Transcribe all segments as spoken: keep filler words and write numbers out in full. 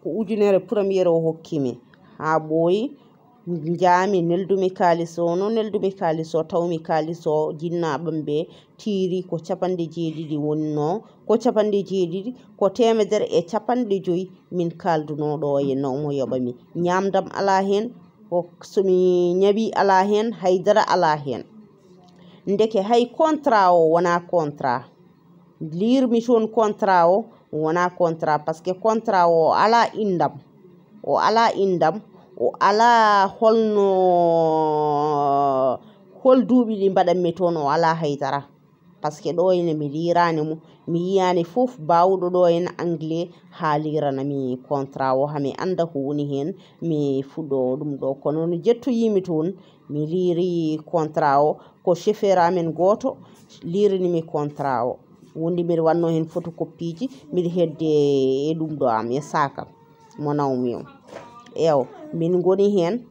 Ko ujunere premiere o hokki mi. Haa ɓooyi, njaami, neldumi kaalis o. No neldumi kaalis o, tawmi kaalis o, jinnaaɓam ɓe tiiri ko capanɗe jeeɗiɗi wonnoo, ko capanɗe jeeɗiɗi, ko teemedere e capanɗe joyi min kaaldunoo ɗo e no omo yoɓa mi. Ñaamdam alaa heen, o, so mi ñawi alaa heen, haydara alaa heen. Ndeke hay contrat o wonaa contrat. Liirmi toon contrat o wonaa contrat, parce que contrat o, o alaa inndam. O alaa inndam, o alaa holno, hol duuɓi ɗi mbaɗanmi toon, o alaa haydara. Parce que ɗo ene mi liiraani mo, mi yiyaani fof baawɗo ɗo en anglais haa liirana mi contrat o, haa mi annda ko woni heen, mi fuɗɗo ɗum ɗo. Kono no jettoyii mi toon, mi liiri contrat o, ko chauffeur amen gooto liirini mi contrat o. Wondi mbiɗa wanno heen photocopieji, mbiɗa hedde e ɗum ɗo am, e saakam mo nawmi o. Eewa, min ngoni heen,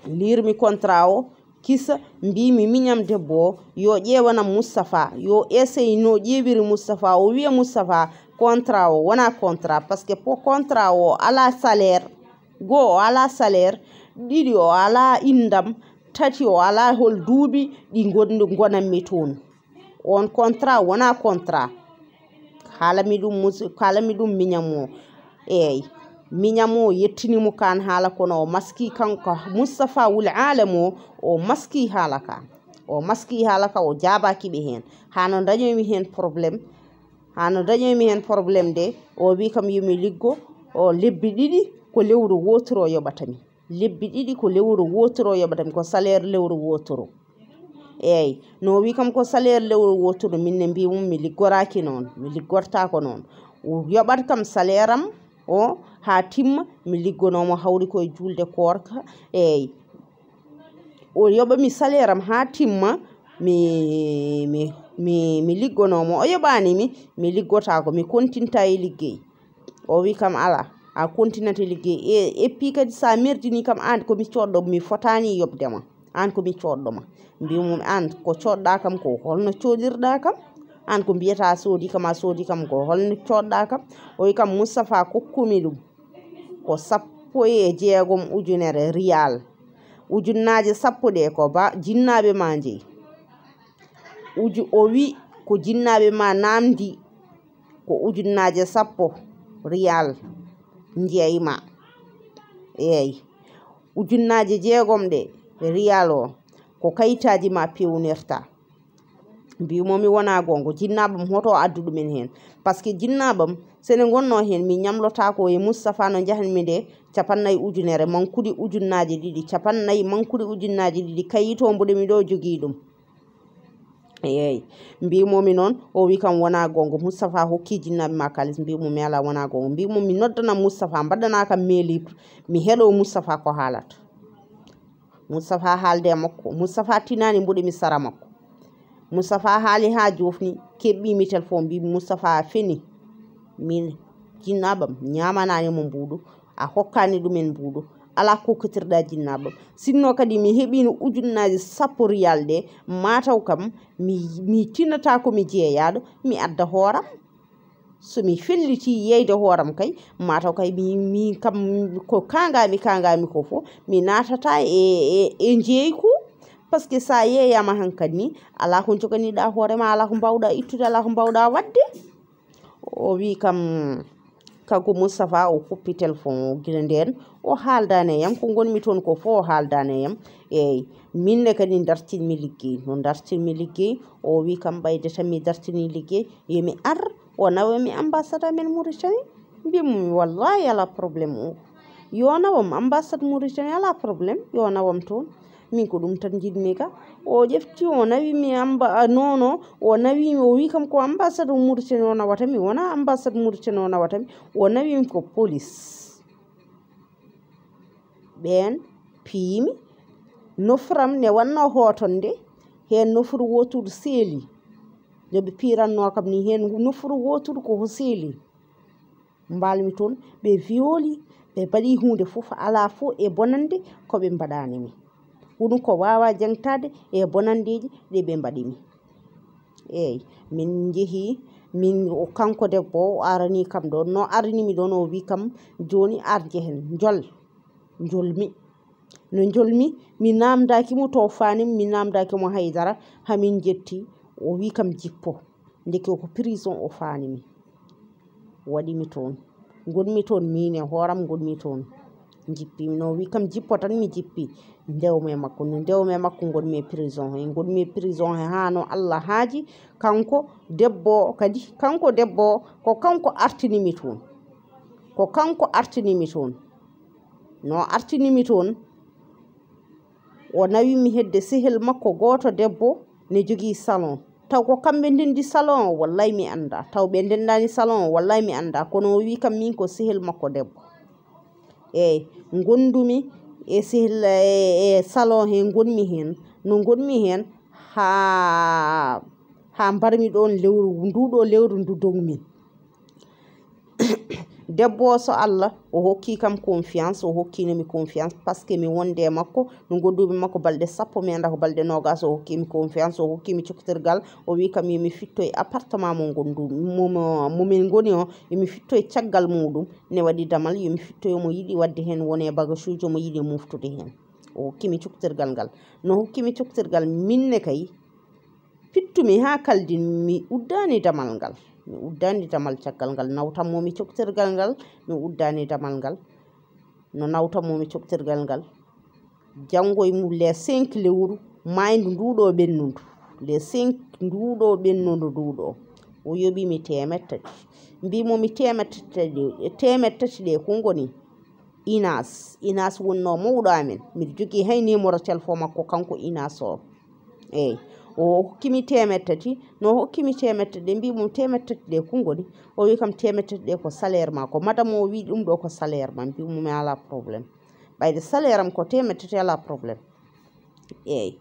liirmi contrat o, kisa, mbimi miñam debbo o, yo ƴeewanam Moustapha, yo essaye no ƴeewiri Moustapha, o wiya Moustapha, contrat o wonaa contrat, parce que po contrat o alaa salaire, goo o alaa salaire, ɗiɗi o alaa inndam, tati o alaa hol duuɓi ɗi ngon-, ngonanmi toon. On contrat wonaa contrat. Haalami ɗum mus-, haalami ɗum miñam o. Eey, miñam o yettini mo kaan haala, kono o maski kanko Moustapha wul Aalam o, o maski haala ka. O maski haala ka, o jaabaaki ɓe heen. Hano dañoymi heen problème, hano dañoymi heen problème de, o wi kam yo mi liggo, o lebbi ɗiɗi ko lewru wooturu o yoɓata mi. Lebbi ɗiɗi ko lewru wooturu o yoɓata mi, ko salaire lewru wooturu. Eey, no wi kam ko salaire lewru wooturu, min ne mbi mum mi liggoraaki noon, mi liggortaako noon. O yoɓat kam salaire am o haa timma, mi liggonoo mo hawri koye juulde koorka. Eey, o yoɓa mi salaire am haa timma, mi, mi, mi, mi liggonoo mo. O yoɓaani mi, mi liggotaako, mi kontinta e liggey. O wi kam, "Alaa, a kontinata liggey." E, et puis kadi, so a merdini kam, aan ko mi coodɗo, mi fotaani yoɓde ma. Aan ko mi coodɗo ma. Mbi mum, "Aan ko coodɗa kam ko holno coodirɗa kam? Aan ko mbiyata a soodi kam, a soodi kam ko holno coodɗa kam?" O wi kam, "Moustapha, kokkumi ɗum ko sappo e jeegom ujunere riyal. Ujunnaaje sappo ɗe ko ba jinnaaɓe ma njeyi." Uju-, o wi, "Ko jinnaaɓe ma naamndi, ko ujunnaaje sappo riyal njeyi ma." Eey, ujunnaaje jeegom ɗe riyal o, ko kayitaaji ma peewnirta. Mbi mo mi wonaa goonga, jinnaaɓam hoto addu ɗumen heen. Parce que jinnaaɓam, so ne ngonnoo heen, mi ñamlotaako e Moustapha no njahanmi nde, capannayi ujunere, mankuɗi ujunnaaje ɗiɗi, capannayi mankuɗi ujunnaaje ɗiɗi, kayito mbuɗe mi ɗo jogii ɗum. Eey, mbi mo mi noon, o wi kam wonaa goonga, Moustapha hokki jinnaaɓe ma kaalis, mbi mo mi alaa, wonaa goonga. Mbi mo mi noddana Moustapha, mbaɗana kam mail libre, mi heɗo Moustapha ko haalata. Moustapha haalde e makko. Moustapha tinaani mbuɗe mi sara makko. Moustapha haali haa joofni, keɓɓi mi téléphone, mbi Moustapha a feni. Min jinnaaɓam ñaamanaani mo mbuuɗu, a hokkaani ɗumen mbuuɗu, alaa kokkitirɗa jinnaaɓam. Sinno kadi mi heɓiino ujunnaaji sappo riyal ɗe, mataw kam mi, mi tinata ko mi jeeyaaɗo, mi adda hooram. So mi felliti yeyde hooram kay, mataw kay mi, mi kam ko kangami, kangami ko fof, mi naatata e, e, e njeeyku. Parce que sa yeeyama hankadi ni, alaa ko joganiɗa hoore ma, alaa ko mbawɗa ittude, alaa ko mbawɗa waɗde. O wi kam, kanko Moustapha, o kuppi téléphone o gila nden, o haaldani e yam, ko ngonmi toon ko fof o haaldani e yam. Eyyi, min ne kadi dartinmi liggey, no dartinmi liggey, o wi kam ɓayde tan mi dartini liggey, yomi ar, o nawa mi ambassade amen Mauritanie. Mbimmi, wallahi ala problème o. Yo nawam ambassade Mauritanie, ala problème, yo nawam toon. Min ko ɗum tan njiɗmi ka. O ƴefti, o nawi mi amba-, a, non, non, o nawi mi, o wi kam ko ambassade Mauritanie o nawata mi, wona ambassade Mauritanie o nawata mi, o nawi mi ko police. Ɓeen piyimi, nofram ne wanno hotonde, heen nofru woturu seeli. No ɓe piranno kam ni, heen nofru woturu ko ho seeli. Mbalmi toon, ɓe violi, ɓe mbaɗi huunde fof, alaa fof e bonannde ko ɓe mbaɗaani mi. Woni ko waawa jaŋtaade e bonanndeeji ɗi ɓe mbaɗi mi. Eey, min njehi, Min o, kanko debbo o arani kam ɗo, no arani mi ɗon, o wi kam, "Joni ar jehen, njol." Njolmi. No njolmi, mi namdaki mo to fani mi, mi namdaki mo haydara, hamin jetti, o wi kam jippo. Ndeke ko prison o fani mi. Waɗi mi toon. Ngonmi toon, min e hooram ngonmi toon. Jippimi, no wi kam jippo tan, mi jippi. Ndewmi e makko, no ndewmi e makko, ngonmi e prison he. Ngonmi e prison he haa no Allah haaji, kanko debbo o kadi, kanko debbo o, ko kanko artini mi toon. Ko kanko artini mi toon. No artini mi toon, o nawi mi hedde sehel makko gooto debbo, ne jogii salon. Taw ko kamɓe ndenndi salon o, wallay mi annda. Taw ɓe ndenndani salon o, wallay mi annda. Kono o wi kam min ko sehel makko debbo. Eey, ngondumi e sehil, e, e salon he ngonmi heen. No ngonmi heen haa, haa mbarmi ɗoon lewru, nduɗo lewru ndu dogmi. Debbo o, so Allah, o hokki kam confiance, o hokkino mi confiance, parce que mi wonde e makko, no ngonduɓe makko balɗe sappo, mi annda ko balɗe noogas, o hokkimi confiance, o hokkimi coktirgal, o wi kam yomi fittoye appartement mo ngondu, mo, mo, mo min ngoni o, yomi fittoye caggal muɗum, ne waɗi damal, yomi fittoye mo yiɗi waɗde heen wone bagage uji, mo yiɗi moftude heen. O hokkimi coktirgal ngal. No hokkimi coktirgal, min ne kay, pittumi haa kaldin, mi uddani damal ngal. Mi uddani damal caggal ngal. Nawtanmo mi coktirgal ngal, mi uddani damal ngal. No nawtanmo mi coktirgal ngal. Janngo e mum les cinq lewru, maaydu nduɗo ɓennundu. Les cinq nduɗo ɓennundu nduɗo. O yoɓi mi teemeɗɗe tati. Mbimo mi teemeɗɗe tati ɗe, teemeɗɗe tati ɗe ko ngoni? Inas. Inas wonno mawɗo amen. Miɗo jogii hay numéro téléphone makko kanko Inas o. Eey. O hokkimi teemeɗɗe tati. No hokkimi teemeɗɗe tati ɗe, mbimo teemeɗɗe tati ɗe ko ngoni? O wi kam teemeɗɗe tati ɗe ko salaire ma. Ko madame o wi ɗum ɗo ko salaire ma. Mbimo mi ala problème. Ɓayde salaire am ko teemeɗɗe tati, ala problème. Eey.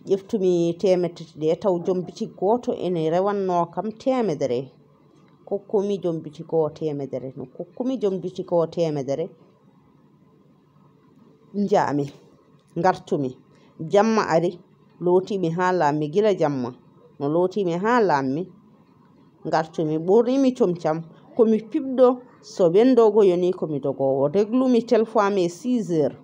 Ƴeftumi teemeɗɗe tati ɗe, taw joom bitik gooto ene rewanno kam teemedere. Kokkumi joom bitik o teemedere. No kokkumi joom bitik o teemedere, njaami, ngartumi. Jamma ari, lootimi haa laammi gila jamma. No lootimi haa laammi, ngartumi, ɓornimi comcam. Ko mi piɓɗo, so wendoogo yoni ko mi dogoowo. Reglumi téléphone am e six heures.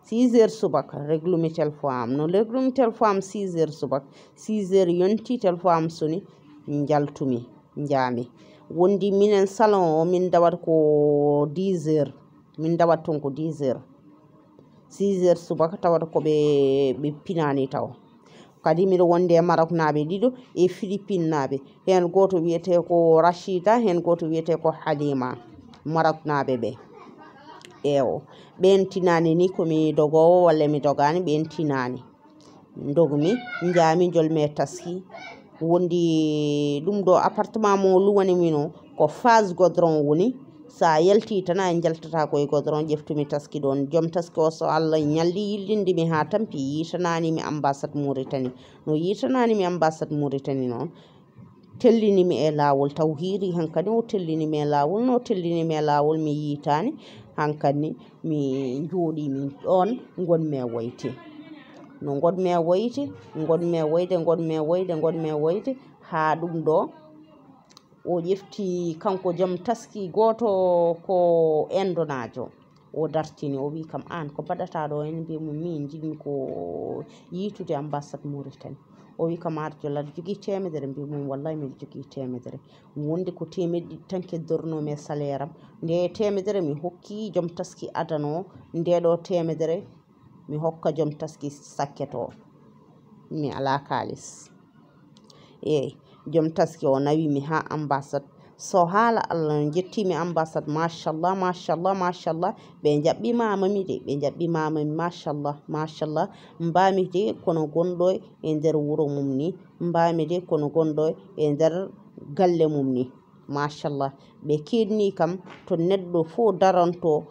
Six heures subaka, reglumi téléphone am. No reglumi téléphone am six heures subaka, six heures yonti, téléphone am soni, njaltumi, njaami. Wondi minen salon o, min dawat ko dix heures. Min dawat toon ko dix heures. Six heures subaka tawata ko ɓe, ɓe pinani taw. Kadi miɗo wonde e Maroknaaɓe ɗiɗo e Filipinnaaɓe. Heen gooto wiyetee ko Rachida, heen gooto wiyetee ko Halima. Maroknaaɓe ɓe. Eewo. Ɓeen tinani ni ko mi dogoowo walla mi dogaani, ɓeen tinani. Ndogmi, njaami, njolmi e taski. Wondi ɗum ɗo appartement mo luwani min o, ko phase goudron woni. So a yalti tan a njaltata ko e goudron, ƴeftumi taski ɗon. Joom taski o, so Allah ñalli, yillindi mi haa tampi, yitanani mi ambassade Mauritanie. No yitanani mi ambassade Mauritanie noon, tellini mi e laawol, taw hiiri hankadi o tellini mi e laawol. No tellini mi e laawol, mi yiitaani. Hankadi mi njooɗi min ɗoon, ngonmi e woyde. No ngonmi e woyde, ngonmi e woyde, ngonmi e woyde, ngonmi e woyde, haa ɗum ɗo o ƴefti kanko joom taski gooto ko indonaajo. O dartini, o wi kam, "Aan, ko mbaɗataa ɗo?" En mbi mo, "Min njiɗmi ko yiitude ambassade Mauritanie." O wi kam, "Ar jol, aɗa jogii teemedere?" Mbi mum, "Wallay, miɗo jogii teemedere." Wonde ko teemedde ɗiɗi tan keddornoomi e salaire am. Nde teemedere mi hokki joom taski adano, nde ɗo teemedere mi hokka joom taski sakket o. Mi alaa kaalis. Eey, joom taski o nawi mi haa ambassade. So haala Allah, no njettimi ambassade, machallah, machallah, machallah. Ɓe njaɓɓimaama mi de, ɓe njaɓɓimaama mi, machallah, machallah. Mbaami de kono gonɗo e nder wuro mum ni, mbaami de kono gonɗo e nder galle mum ni, machallah. Ɓe keedni kam to neɗɗo fof daranto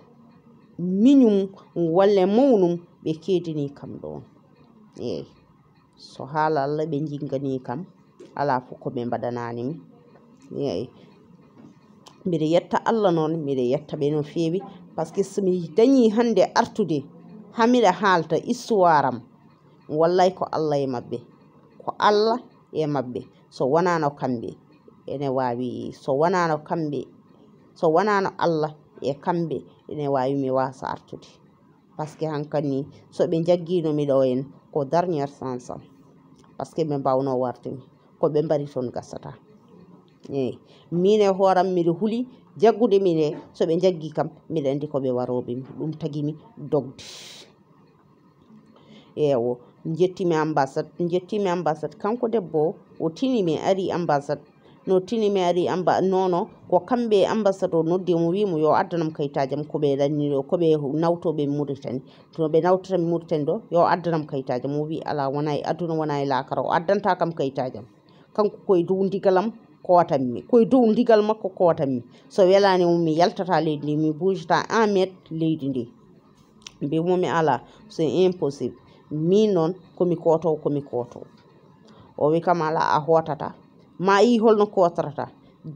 miñum walla mawnum, ɓe keedini kam ɗoon. Eey. So haala Allah, ɓe njinganii kam, alaa fof ko ɓe mbaɗanaani mi. Eey. Mbiɗa yetta Allah noon, mbiɗa yetta ɓe no feewi, par ce que so mi dañii hannde artude, haa mbiɗa haalta histoire am, wallay ko Allah e maɓɓe. Ko Allah e maɓɓe. So wonaano kamɓe, ene waawi, so wonaano kamɓe, so wonaano Allah e kamɓe, ene waawi mi waasa artude. Parce que hankadi ni, so ɓe njaggiino mi ɗo en, ko dernière chance am. Parce que ɓe mbaawnoo warde mi. Ko ɓe mbari toon gasata. Eey, miin e hooram miɗo huli jaggude mi nde, so ɓe njaggii kam, miɗo anndi ko ɓe warooɓe mi. Ɗum tagi mi dogde. Eewo, njettimi ambassade, njettimi ambassade. Kanko debbo o, o tini mi ari ambassade. No tini mi ari amba-, non, non, ko kamɓe ambassade o noddi mo, wi mo yo addanam kayitaaji am, ko ɓe ɗanni ɗo, ko ɓe nawtooɓe Mauritanie. To ɓe nawtata mi Mauritanie ɗo, yo addanam kayitaaji am. O wi alaa, wonaa e aduna, wonaa e laakara, o addanta kam kayitaaji am. Kanko koye dow ndigal am kowatanmi, koye dow ndigal makko kowatanmi. So welaani mo, mi yaltata leydi ndi, mi buujata un mètre leydi ndi. Mbi mo mi alaa, c'est impossible. Min noon, ko mi kootoowo, ko mi kootoowo. O wi kam alaa, a hootata. Ma yii holno kootorata.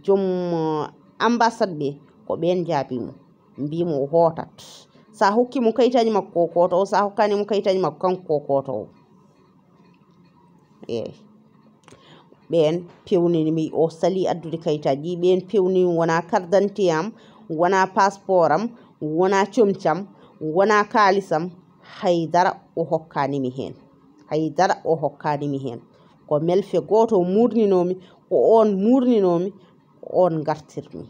Joom, eh, ambassade ɓe, ko ɓeen njaabi mo. Mbi mo o hootat. So a hokki mo kayitaaji makko, ko kootoowo. So a hokkaani mo kayitaaji makko, kanko ko kootoowo. Eey. Ɓeen peewnini mi, o sali addude kayitaaji ɗi. Ɓeen peewnini mi, wonaa carte d'identité am, wonaa passeport am, wonaa comci am, wonaa kaalis am, hay dara o hokkaani mi heen. Hay dara o hokkaani mi heen. Ko melfe gooto o muurninoo mi, ko oon muurninoo mi, ko oon ngartirmi.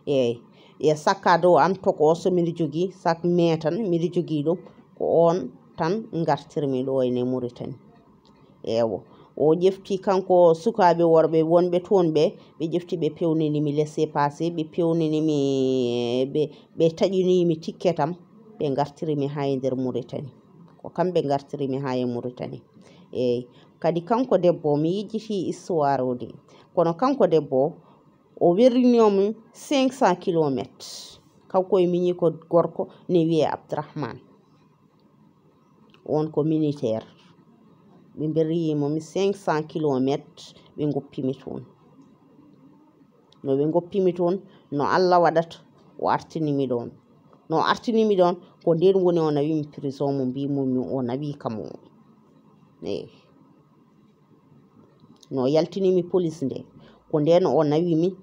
Eey, e sac à dos am tokooso miɗo jogii, sac meetan miɗo jogii ɗum, ko oon tan ngartirmi ɗo ene Mauritanie. Eewo, o ƴefti kanko sukaaɓe worɓe wonɓe toon ɓe, ɓe ƴefti ɓe peewnini mi laissez-passer, ɓe peewnini mi, ɓe, ɓe taƴini mi ticket am, ɓe ngartiri mi haa e nder Mauritanie. Ko kamɓe ngartiri mi haa e Mauritanie. Eey, kadi kanko debbo mi yejjitii histoire o de. Kono kanko debbo o werrinoo mi cinq cents kilomètres. Kanko e miñi ko gorko ne wiyee Abdourahmane. On ko militaire. Ɓe mberriyii mo mi cinq cents kilomètres, ɓe ngoppi mi toon. No ɓe ngoppi mi toon, no Allah waɗata, o artini mi ɗoon. No artini mi ɗoon, ko ndeen woni o nawi mi prison mo mbii mo mi o nawi kam o. Eey. No yaltini mi police nde, ko ndeen o nawi mi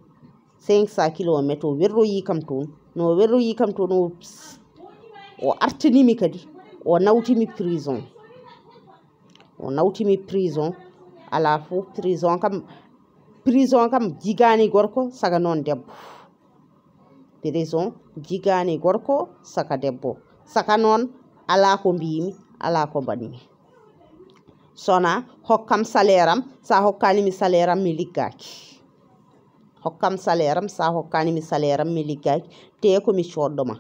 cinq cents kilomètres, o werroyii kam toon. No o werroyii kam toon, o, o artini mi kadi, o nawti mi prison. O nawti mi prison, alaa fof prison kam, prison kam jigaani gorko, saka noon debbo. Prison jigaani gorko, saka debbo. Saka noon, alaa ko mbiimi, alaa ko mbaɗmi. Sona hokkam salaire am, so a hokkaani mi salaire am, mi liggaaki. Hokkam salaire am, so a hokkaani mi salaire am, mi liggaaki. Te ko mi coodɗo ma.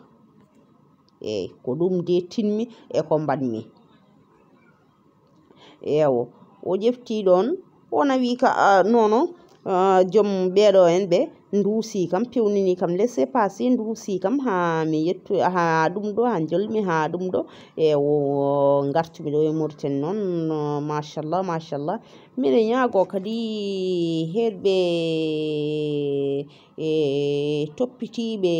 Eey, ko ɗum de tinmi e ko mbaɗmi. Eewo, o ƴefti ɗoon, o nawi ka, ah, nono, ah, joom ɓeeɗo en ɓe nduusi kam, pewnini kam laissez-passer, nduusi kam haa mi yettu, haa ɗum ɗo, haa njolmi, haa ɗum ɗo. Eewo, ngartumi ɗo e Mauritanie noon, ah, machallah, machallah. Miɗo ñaagoo kadi heɗɓe, e toppitiiɓe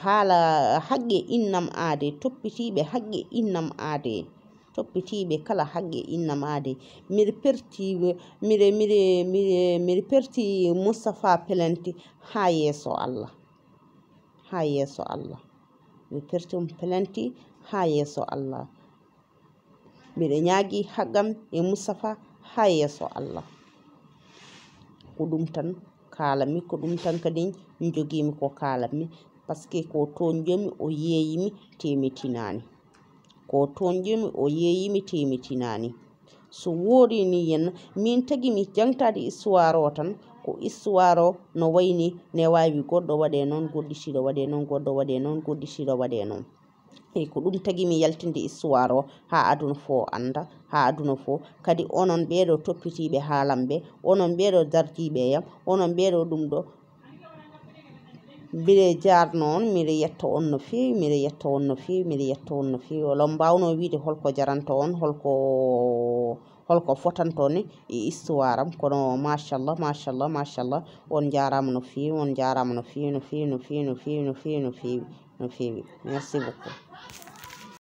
haala haqqe innam aade, toppitiiɓe haqqe innam aade. Toppitiiɓe kala haqqe innam aade. Miɗo perti, miɗo, miɗo, miɗo, miɗo perti Moustapha plainte haa yeeso Allah. Haa yeeso Allah. Mi perti mo plainte haa yeeso Allah. Miɗo ñaagii haqqam e Moustapha haa yeeso Allah. Ko ɗum tan kaalammi, ko ɗum tan kadi njogiimi ko kaalammi. Parce que ko toon ƴoomi o yeeyimi, te mi tinaani. Ko toon ƴoomi o yeeyimi, te mi tinaani. So woori ni yen, min tagi mi jangtaade histoire o tan, ko histoire o no wayni ne waawi goɗɗo waɗe noon, goɗɗitiiɗo waɗe noon, goɗɗo waɗe noon, goɗɗitiiɗo waɗe noon. Eyi, ko ɗum tagi mi yaltinde histoire o haa aduna fof annda, haa aduna fof. Kadi onon ɓeeɗo toppitiiɓe haalam ɓe, onon ɓeeɗo darjiiɓe yam, onon ɓeeɗo ɗum ɗo, mbiɗa jaarno on, miɗa yetta on no feewi, miɗa yetta on no feewi, miɗa yetta on no feewi. Oɗon mbaawnoo wiide holko jaranta on, holko, holko fotanto ni e histoire am, kono machallah, machallah, machallah, on njaaraama no feewi, on njaaraama no feewi, no feewi, no feewi, no feewi, no feewi, no feewi, no feewi. Merci beaucoup.